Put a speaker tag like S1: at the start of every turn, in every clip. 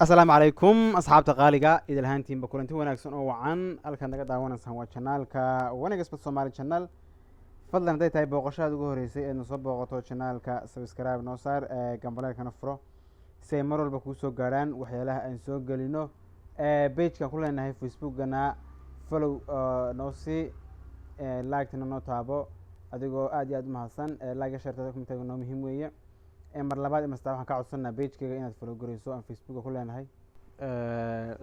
S1: Asalaamu calaykum asxaabta qaaliga, idil ahaantiinba kulanti wanaagsan oo wacan. Halkaad naga daawanaysaan waa channelka Wanagasbad Somali Channel. Fadlan, hadday tahay booqashaada ugu horeysay eedna soo booqato channelka, subscribe noo saar, gambaleelkana furo si ay mar walba kuu soo gaarhaan waxyaalaha aan soo gelino. Pagekan ku leenahay Facebookana follow noo sii, like-tana noo taabo, adigoo aad iyo aad u mahadsan. Like, shartada, commentaga noo muhiim weeye. Mar labaad imasta waxaan ka codsanaa pagekayga inaad follow gareyso aan Facebooka ku leenahay.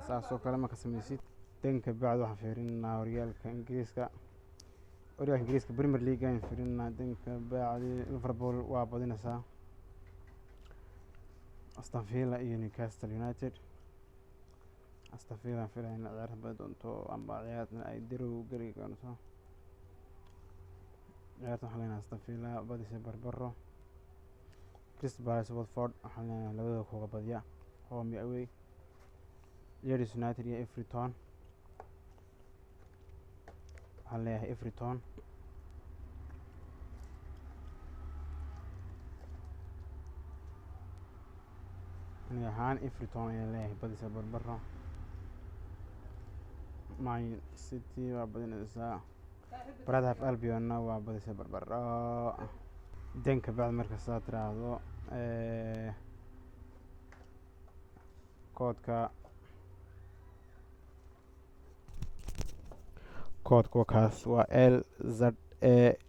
S1: Saas oo kale marka sameysid, danka bacd waxaan fiirinaa horyaalka Ingiriiska. Horyaalka Ingiriiska, Premier League ayaan fiirinaa. Danka bacdi Liverpool waa badinaysaa Aston Villa iyo Newcastle United. Aston Villa aan filaya inay ciyaarta badi doonto amba ciyaartan ay draw geli doonto. Ciyaartan waxaan leenahay Aston Villa badisa barbaro. Crystal Palace, Watford, waxaan leenahay labadooda kuga badiya, home iyo away. Leeds United iyo Everton, waxaan leeyahay Everton. Aniga ahaan Everton ayaan leeyahay badisa barbaro. Man City waa badinaysaa Brighton Hove Albion-na, waa badisa barbaro. Danka bacd marka saa tiraahdo, koodka waa kaas, waa LZAGP.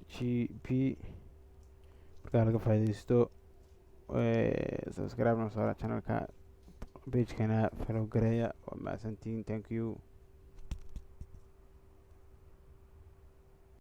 S1: Markaa laga faaideysto, subscribe noo saara channelka, pagekana follow gareeya. Waa mahadsantihiin, thank you.